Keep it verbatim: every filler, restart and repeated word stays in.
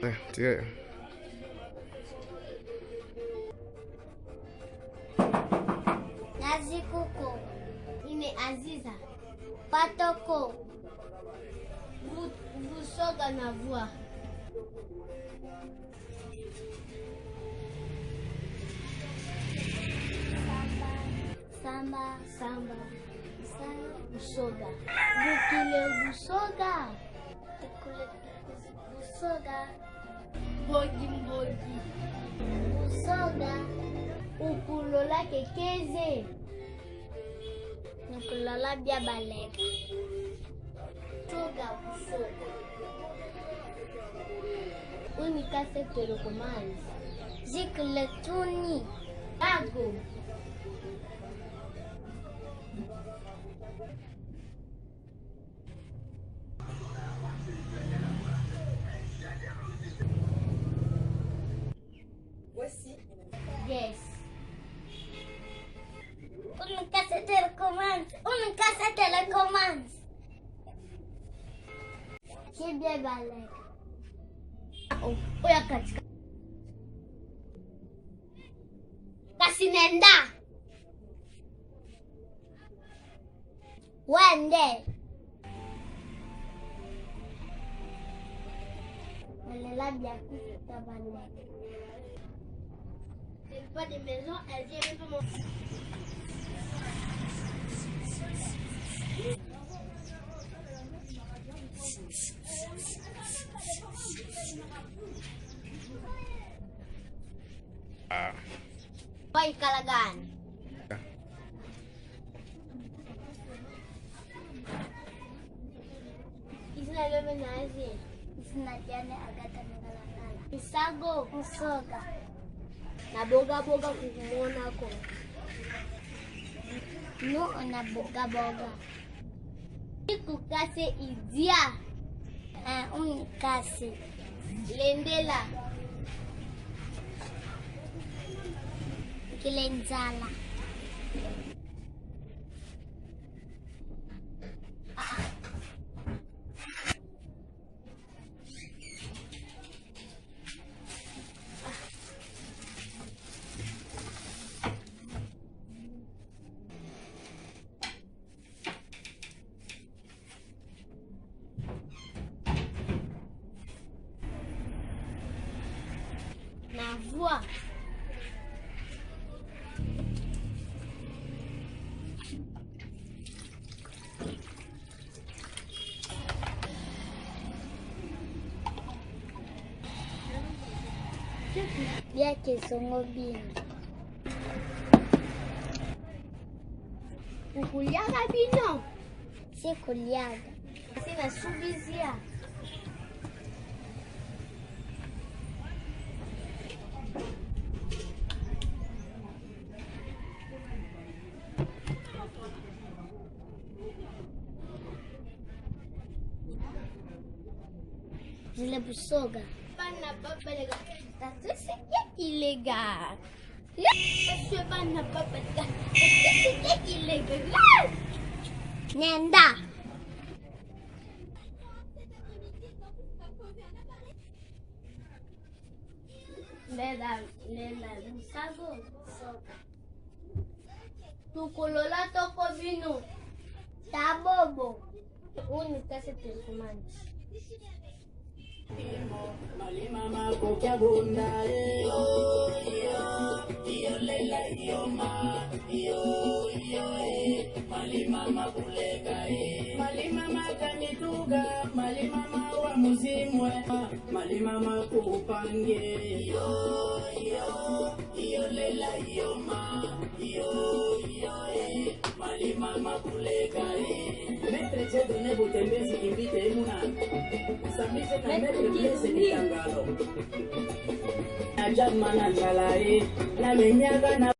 Eh, tiye. Nazi kuko. Ime Aziza. Patoko. Bu-, busoga navwa. Samba, samba, samba, samba, busoga. Bukile busoga. Tukule busoga. Mbogi, mbogi. Busoga. Ukulola kekeze. Nukulola bia baleka. Busoga, busoga. Unikase telekomande. Zikile tuni. Ago. Yes. Unikase telekomande. Unikase telekomande. Kibie baleka. O, oya katika. Kasi nenda. Wende. Nalela bia kuta bande. Pas de maison, elle vient même pas mon... Ah. Pai kalagani. Izina lio menazi. Izina diame Agata Ngalangala. Nsago. Nsoga. Na boga boga kukumona ko. No na boga boga. Ikukase idia. Ah, unikase. Lendela. Kile nzala. Na vua. Bia ke songo bino. Ukuliaga bino? Si kuliaga. Si nasubizia. Zile busoga. Bana babalega. Tatu se ke kilega. Tatu bana babalega. Tatu se ke kilega. Nenda. Nenda, nenda, nsago. Tukulola toko bino. Ta bobo. Unikase telekomande. Mali mama kokia bonda, eh. Iyo, iyo, iyo lela, iyo ma. Iyo, iyo, eh. Mali mama kuleka, eh. Mali mama kamituga, mali mama wa muzimu, eh. Mali mama kupange. Iyo, iyo, iyo lela, iyo ma. Iyo, iyo, eh. Mali mama kuleka, eh. Maître Dieudonné Butembezi, invite muna. Sambise na Maître Blaise Bitangalo. Aja mana njala, eh. Na menyaga na